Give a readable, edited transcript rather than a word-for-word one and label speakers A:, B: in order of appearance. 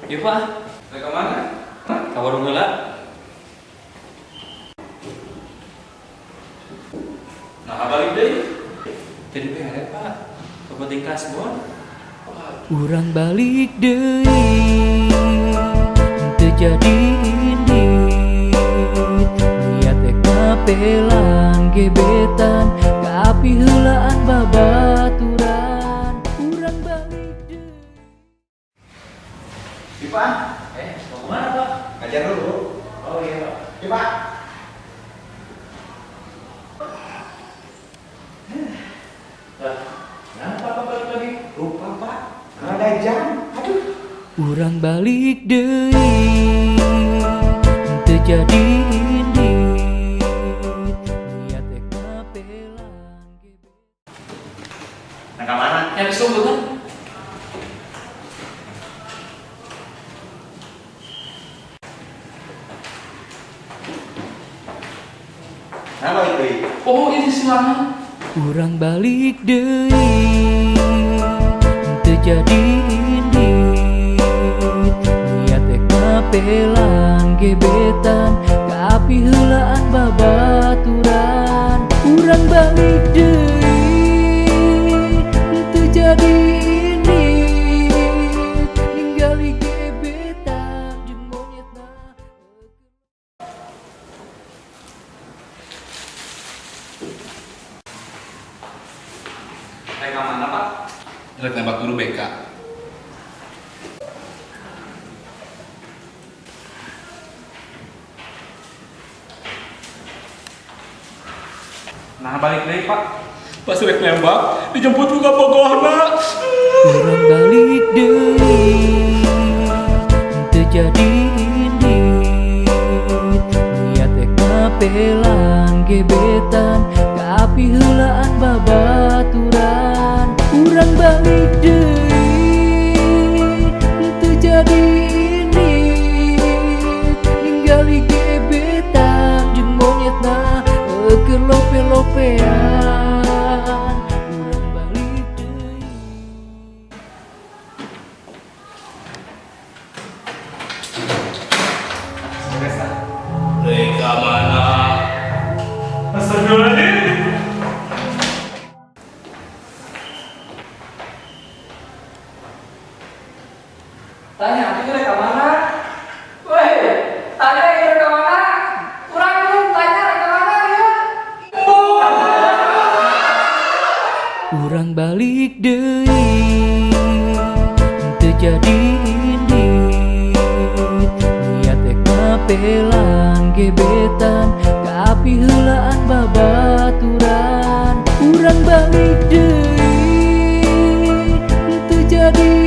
A: Iya, Pak.
B: Rek ka mana?
A: Ka warung heula.
B: Nah, balik deui.
A: Tadi beres, Pak. Kepenting kasbon.
C: Urang balik deui teu jadi indit, niat ek ngapelan gebetan kaapi heulaan babaturan. Urang balik deui.
D: Iya, Pak.
A: Mau kemana, Pak?
D: Ngajar dulu.
A: Oh iya, Pak.
D: Iya, Pak.
A: Lah, kenapa Pak balik lagi?
D: Lupa, Pak. Nggak ada jam. Aduh.
C: Urang balik deui teu jadi indit, niat ek ngapelan gebetan.
D: Nah, ke mana?
A: Nyari sumber kan?
D: Nah, balik deui.
A: Oh, ini silangan.
C: Urang balik deui teu jadi indit, niat ek ngapelan gebetan kaapi heulaan babaturan. Urang balik deui teu jadi indit, ninggali gebetan jeung monyetna.
B: Rek ka mana, Pak?
E: Rek nembak guru BK.
B: Nah, balik deui, Pak.
E: Pas rek nembak, dijemput buka bogohna.
C: Urang balik deui teu jadi indit, niat ek ngapelan gebetan kaapi heulaan babaturan. Urang balik deui teu jadi indit, ninggali gebetan jeung monyetna keur lope-lopean. Urang balik deui.
B: Beres ah.
E: Rek ka mana? Astagfirullahaladzim.
A: Tanya, aku rek ka mana? Woi, tanya rek ka mana? Urang belum tanya rek ka mana ya?
C: Urang balik deui teu jadi indit, niat ek ngapelan gebetan kaapi heulaan babaturan. Urang balik deui teu jadi